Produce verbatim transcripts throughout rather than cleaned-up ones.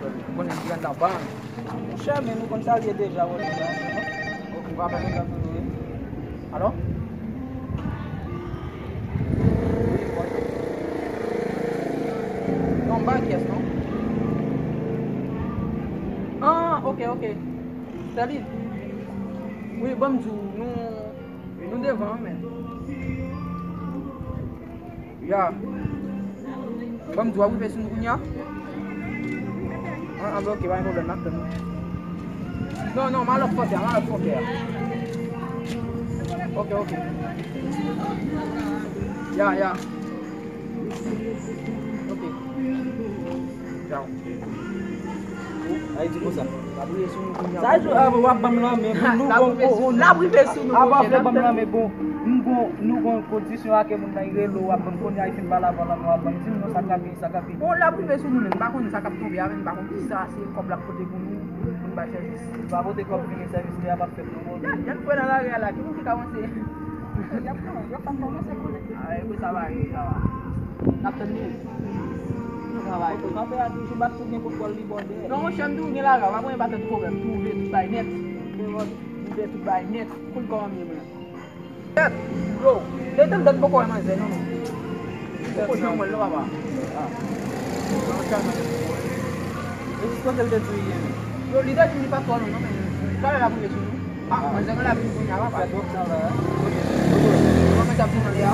Ou konnen m pran nan bank. Monchè, men nou konn sa l ye deja, wè, deja. Ok, w ap fè konsa tou, wi. Alo? Non, m pa kyès, non. Ah, ok, ok. Sèlin. Wi, ban m di w, nou, nou devan, men. Ya. Ban m di w, w ap rive sou nou kounye a? Ah, ah, ok, pa gen pwoblèm, n ap tann ou. Non, non, m a lòt kote a, m a lòt kote a. Ok, ok. Ya, ya. Ok. Tchao. Ay, di konsa. Sa jou, ah, w ap ban m lanmen, nou gon, gon, gon, l ap rive sou nou, avan w fè ban m lanmen, bon, m gon, nou gon kondisyon ak moun nan, li rele w, w ap ban m kounye a, li fin pale avè w, w ap ban m, di m non, sa k ap vini, sa k ap vini. Bon, l ap rive sou nou, men m pa konn sa k ap tonbe a, men m pa konn kisa se kòb l ap pote pou nou, pou n bay sèvis. Li pa pote kòb vini, sèvis li a p ap fèt non, bon. Jan, jan n kwè nan lari a la, ki moun ki ka panse? Y ap kòmanse, y ap kòmanse konnen. Ah, e wi, sa va, sa va. N ap tann li. Travay. Kanpe a toujou bat pou gen kontwòl li bò dèyè. Non, monchè, m di w gen lajan, pa gen pa tèt pwoblèm. Twouve tout bay nèt. Twouve tout bay nèt. Konn kòman m ye, mwen. Tèt, yo, lè tèt dèt poko wè manzè, non, non. Poko janm wè l, non, papa. Ah. E ki kote l te di w ye, men? Yo, li te di m li pa twò lwen, non, men talè l ap rive sou nou. Ah, manzè mwen la vin kounye a, papa. Fè twòp travay, a. Kote? Kote? Kòman sa ap di mwen li a?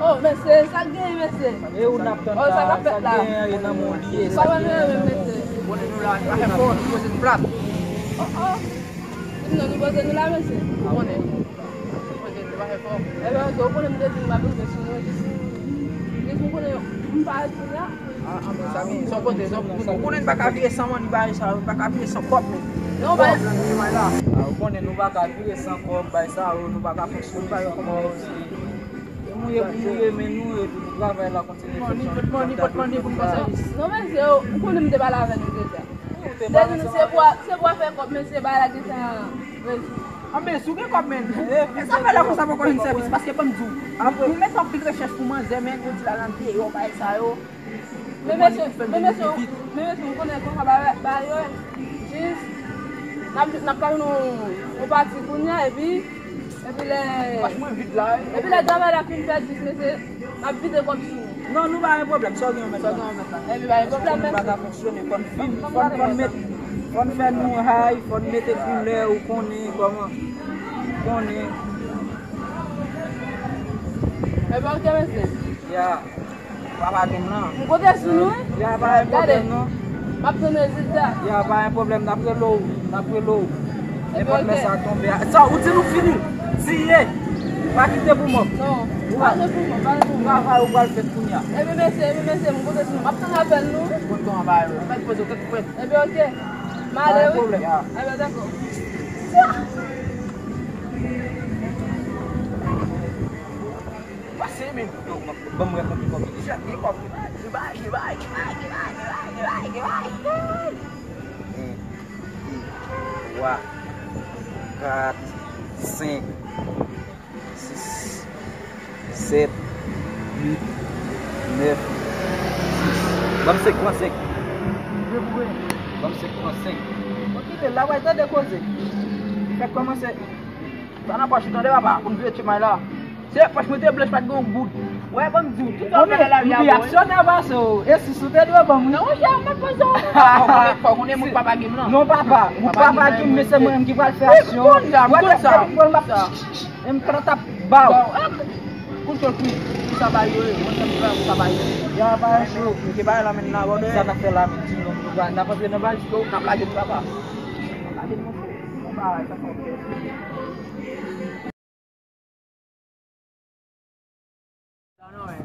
Oh, mesye, sa k genyen, mesye? E ou n ap tann la, sa k genyen, e nan men w li ye, sa k genyen, e nan men w. Konnen nou la, nou pa fè fò, nou poze nou plat. Oh, oh. Non, nou poze nou la, mesye. Ou konnen. Ebyen, ok, ou konnen m te di m ap rive sou nou, jis, jis m konnen m pa di la. Ah, ah, mezanmi, sa w pote, sa w pote. Ou konnen n pa ka vire san mani bagay sa yo, n pa ka vire san kòb, men. Non, bay. Kòb nan nou bay la. Ah, ou konnen nou pa ka vire san kòb, bay sa yo, nou pa ka fonksyone san kòb. Se nou ye pou nou ye, men nou ye pou nou travay la, kontinye fè chanjman. Pot mani, pot mani pou n fè sèvis. Non, men se, ou konnen m te pale avè nou deja. Ou te pale sa. Se pou, se pou afè kòb, men se bagay la gen tan rezoud. Anben, si w gen kòb, men. E sa fè lè konsa poko jwenn sèvis, paske ban m di w. Apre, nou mete anpil rechèch pou manzè, men nou di l al andeyò, bagay sa yo. Men mesye, men mesye, men mesye, m konnen konsa bagay, bagay yo ye. Jis, n ap, n ap kale nou, nou pati kounye a, epi, epi lè, epi lè travay la fin fèt, jis mesye, n ap vide kòb sou nou. Non, nou pa gen pwoblèm, sa w gen yon mèt la. Sa w gen yon mèt la. Epi pa gen pwoblèm, mesye. Fò n, fò n met, fò n fè nou high, fò n mete koulè, ou konnen kòman, ou konnen. Epi ok, mesye. Ya. Papa gen m lan. M konte sou nou, wi. Ya, pa gen pwoblèm, non. M ap tann rezilta. Ya, pa gen pwoblèm, n ap rele w, n ap rele w. Nenpòt lè sa tonbe a. Sa, ou di nou fini. Di ye. Pa kite pou mò. Non, pa kite pou mò, pa kite pou mò. Travay ou pral fèt kounye a. Ebyen, mesye, ebyen, mesye, m konte sou nou. M ap tann apèl nou. Konn kòman bagay yo. Mèt poze w tèt frèt. Ebyen, ok. M ale, wi. Pa gen pwoblèm. Ebyen, dakò. Pase, men. Ban m wè konbyen kòb li deja. Li bay, li bay, li bay. Yon, de, twa, kat, senk, sis, sèt, uit, nèf, dis. Ban m senk, pran senk. Ban m senk, pran senk. Bon, kite l la, w a tande koze. Fèk kòmanse. Sa nan pòch ou tande, papa, pou n vire tchemay la. Se pòch mwen te blanch, pa t gen yon goud. Wè, ban m di w, tout sa w fè nan lavi a bon, wi. Ou reaksyonè, pase w. E si sou te dwe ban m, wi. Non, monchè, mwen poze w. Fò konnen, fò konnen moun papa gen m lan. Non, papa, moun papa gen m, men se mwen menm ki pral fè aksyon. Wè, m konn sa, m konn sa. E m pran tap ba w. Bon, kontwòl kou, kou sa bay yo ye, mwen menm pran kou sa bay yo. Ya, pa cho. Mete bagay la men nan bòdè. Sa n ap fè la, men di non, nou va, n ap antre nan baz. Yo, n ap lage nou, papa. N ap lage nou, monchè. Bon bagay, sa fè yon kè. Sa non, men.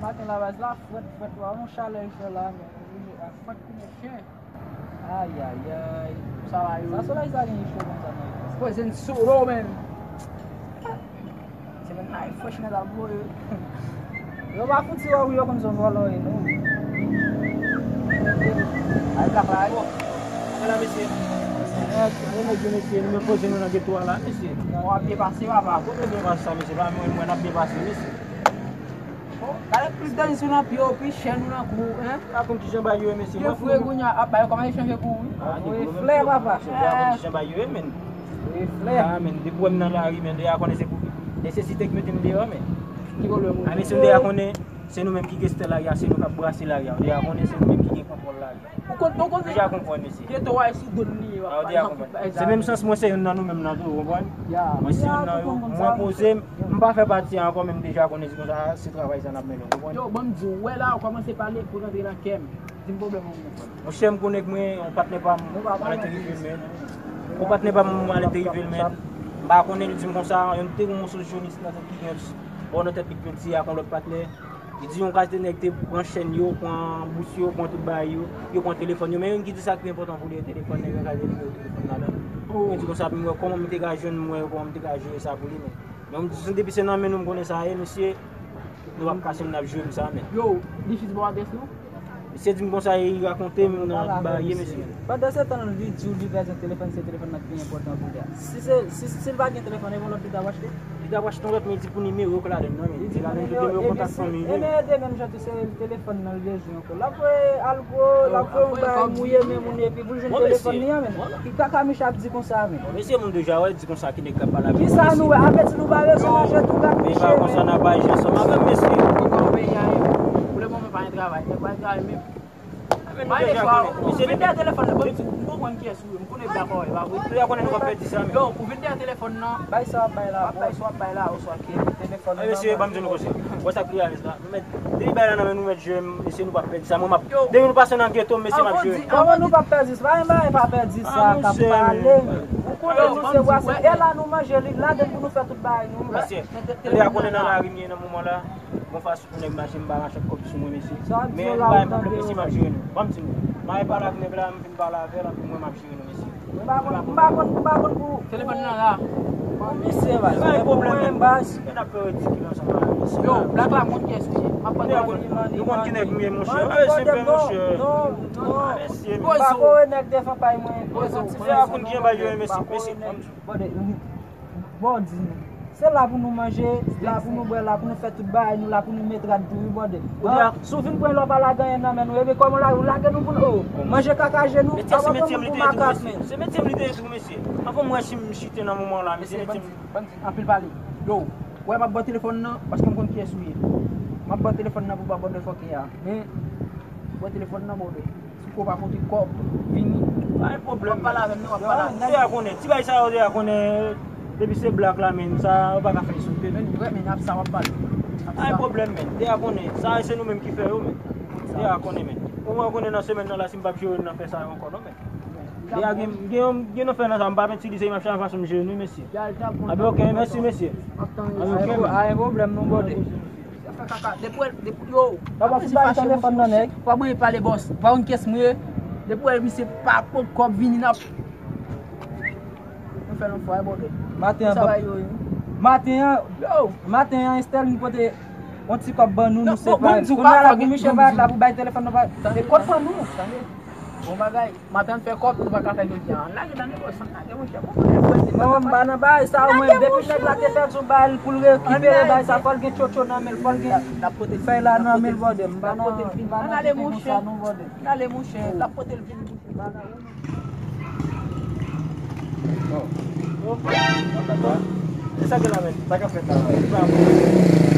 Maten la, baz la, frèt, frèt, wa, yon chalè l fè la, men. Li ak frèt kou men chen. Ayayay. Sa va, yo. Sa solèy sa gen cho konsa, men. Poze n sou do, men. Se menm la, e fresh nèt al voye. Yo pa fouti wè, wi, yo konn se vòlò ye, non. Ay, blak la, ay. Ala, mesye. Nèt, ale nèt yo, mesye, nou men poze nou nan geto a la, mesye. W ap byen pase, papa. Kote byen pase sa, mesye? Pa mwen, mwen, n ap byen pase, mesye. Gade plis danje sou nan pye w, pi chèn ou nan kou, en. Pa konn kijan bagay yo ye, mesye. Yo fre kounye a, ap bay kòman yo chanje kou, wi. Wi, flè, papa. Yo pa konn kijan bagay yo ye, men. Wi, flè. Ah, men, depi w wè m nan lari, men, deja konnen se pou nesesite k mete m deyò, men. Ki pwoblèm ou? Ah, men, si m deja konnen, se nou menm ki gen stè lari a, se nou k ap brase lari a. Ou deja konnen se nou menm ki gen kontwòl lari a. Ou konn, ou konn deja konprann, mesye. Geto a sou do n li ye, w ap pale, w ap fè zam. Se menm sans mwen se youn nan nou menm nan tou, ou konprann? Mwen se youn nan yo, mwen poze m, m pa fè pati a ankò, men m deja konnen di konsa se travay sa n ap mennen, ou konprann? Yo, ban m di w, wè la, ou kòmanse pale pou rantre nan kè m. Di m pwoblèm ou, mon frè. Monchè, m konnen k mwen, yon patnè pa m, malè te rive l, men. Yon patnè pa m, malè te rive l, men. M pa konnen, li di m konsa, yon te yon moso jònis nan tèt ki gen bò nan tèt li k penti ak yon lòt patnè. Li di yon kalite nèg te pran chèn yo, pran bous yo, pran tout bagay yo, yo pran telefòn yo. Men youn ki di sa ki pi enpòtan pou li, e telefòn nèg la, kalite nimewo telefòn ladan. Mwen di konsa, pou m wè kòman m te ka jwenn, m wè kòman m te ka jere sa pou li, men. Men m di, depi se nan men nou m konnen sa ye, mesye, nou p ap kase m, n ap jere m sa, men. Yo, li jis ba w adrès nou? Misye di m konsa, li rakonte m nan bagay ye, mesye. Pandan se tan, li di w li bezwen telefòn, se telefòn nan ki pi enpòtan pou li a. Si se, si, si l pa gen telefòn, e yon lòt li t ap achte? Li t ap achte yon lòt, men li di pou nimewo k ladan nan, men li di ladan tout nimewo kontak fanmi li. E men ede menm jan tou, se telefòn nan l bezwen ankò. L ap voye alkòl, l ap voye yon bagay mouye men moun epi pou l jwenn telefòn li an, men. Ki kaka Miche ap di konsa, men? Bon, mesye, moun deja wè, di konsa ki nèg k ap pale avè mwen, mesye. Kisa nou wè? Apeti nou pa bezwen manje tou, gad Miche, men. Men pa konsa n ap aji ansanm avè m, mesye. Ankò yon peyi a ye. Pou le moman pa gen travay, nèg pa gen travay menm. Men nou deja konnen. Mesye, vin dèyè telefòn nan, ban m di, m konprann kiyès ou ye, m konnen w dakò, e pa vre? Deja konnen nou p ap pèdi sa, men. Yo, ou vin dèyè telefòn nan. Bay sa w ap bay la, w ap bay sa w ap bay la, oswa ki telefòn nan. Mesye, ban m di nou konsa. Wè sa k pi reyalist la. Nou mèt, depi bay la nan men nou, mèt jere m, mesye, nou p ap pèdi sa. Mwen, m ap, depi nou pase nan geto m, mesye, m ap jere nou. Avan nou p ap pèdi sa, pa gen bagay pa pèdi sa, k ap pale. Ou konnen nou se wase. E la nou manje, li ladan pou nou fè tout bagay nou. Mesye, nou deja konnen nan lari m ye nan moman la. Bon fason pou nèg mache, m pa mache ak kòb sou mwen, mesye. Men m pa gen pwoblèm, mesye, m ap jere nou. Ban m di nou. M al pale ak nèg la, m fin pale avè l, anpi mwen, m ap jere nou, mesye. M pa konn, m pa konn, m pa konn pou. Telefòn nan la. Bon, mesye, baz. Pa gen pwoblèm, men baz. N ap fè ridikil ansanm avè mesye. Yo, Black la konn kiyès ou ye. M ap pale avè li. Nou konn ki nèg m ye, monchè. Mwen se pè, monchè. Non, non, non. Mesye. M pa kore nèg devan pay mwen. Mesye, a konn kijan bagay yo ye, mesye. Mesye, ban m di. Bon, di nou. Se la pou nou manje, la pou nou bwè, la pou nou fè tout bagay nou, la pou nou met rad tou, wi, bòde. Si w vin pran lòp a la ganyen nan men nou, ebyen kòman w la, ou lage nou pou nou, oh, manje kaka je nou, avan pran nou pou makak, men. Se metye m li te ye tou, mesye. Avan m wè si m chite nan moman la, mesye, metye m. Anpil pale. Yo, wè m ap ba w telefòn nan, paske m konn kiyès ou ye. M ap ba w telefòn nan pou w pa bòde fòkè a. Men, ba w telefòn nan, bòde. Si w pa pote kòb, vini. Pa gen pwoblèm, w ap pale avè m, non, w ap pale avè m. Deja konnen, ti bagay sa yo deja konnen, depi se Black la, men, sa yo pa ka fè l sote, men. Men, men, ap sa w ap pale. Pa gen pwoblèm, men. Deja konnen, sa se nou menm ki fè yo, men. Deja konnen, men. Omwen w konnen nan semèn nan la, si m p ap jere nan fè sa yo ankò, non, men. Deja gen, gen, gen nan fè nan sa, m p ap itilize, m ap chanje fason m jere nou, mesye. Abi, ok, mèsi, mesye. Abi, ok, men. Pa gen pwoblèm, non, bòde. Fè kaka. Depi w, depi, yo, pa manje fache, monchè. Pa manje pale, bòs. Ou pa konn kiyès mwen ye. Depi w wè misye pa pot kòb vini nan. Nou fè l yon fwa, bòde. Maten an, maten an, yo, maten an, Estèl, nou pote yon ti kòb ban nou, nou separe. Kounye a la, pou Miche parèt la, pou bay telefòn nan, pa, e kòb ban nou. Bon bagay. Maten an fè kòb, nou pa ka fè jodi a. Ann lage, tande, bòs, ann lage, monchè. Bon, bagay, frè, se non, m pa nan bagay sa, mwen, depi nèg la te pèdi yon bagay pou l rekipere bagay sa, fò l gen tchotcho nan men l, fò l gen fèy la nan men l, bòde. M pa nan, m pa nan kite konsa, non, bòde. Ann ale, monchè. Ann ale, monchè. L ap pote l vini, monchè. M pa nan, non. Oh. E sa gen la, men? Sa k ap fèt la?